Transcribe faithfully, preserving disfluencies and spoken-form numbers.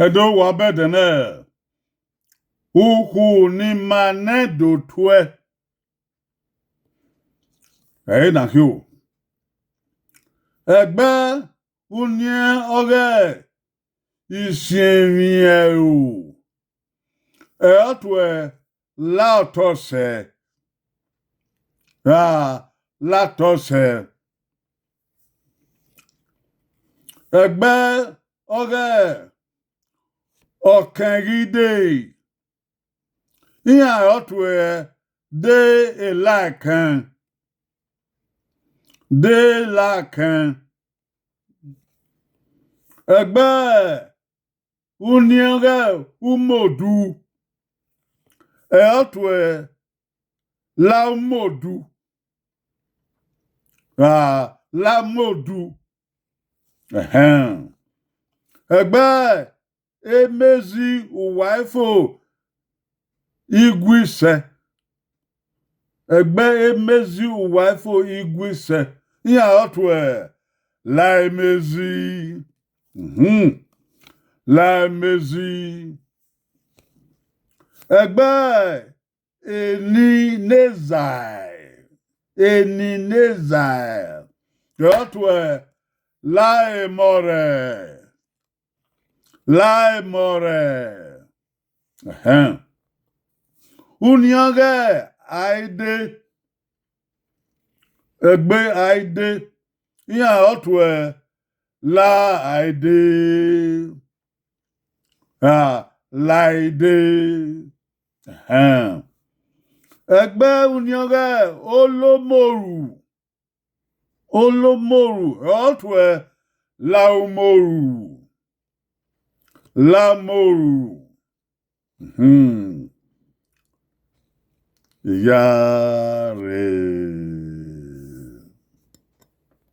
Ẹdẹ owa bẹdẹ nẹ, ukhu ne ima nẹ do tuẹ. Ẹre na khin o. Ẹgbẹ uniẹn ọghe isiẹnmwi ẹro, ẹre ọ tuẹ la otọ sẹ, ra la otọ sẹ. Ẹgbẹ ọghe ọkẹn ghi dee, iran ọre ọ tuẹ de ela ẹkẹn, de ela ẹkẹn. Ẹgbẹ uniẹn ọghe umodu, ẹre ọ tuẹ la umodu, ra la umodu. Ẹhẹn. Ẹgbẹ emezi uwa ifo igui sẹ. Ẹgbẹ emezi uwa ifo igui sẹ. Iran ọre ọ tuẹ la emezi. Mhm. La emezi. Ẹgbẹ eni ne zae, eni ne zae, ẹre ọ tuẹ la emọrhẹ, la emọrhẹ. Ẹhẹn. Uniẹn ọghe aide, ẹgbẹ aide, iran ọre ọ tuẹ la aide, ra la aide. Ẹhẹn. Ẹgbẹ uniẹn ọghe olomoru, olomoru ọre ọ tuẹ la umoru, la umoru. Mhm. Iyare.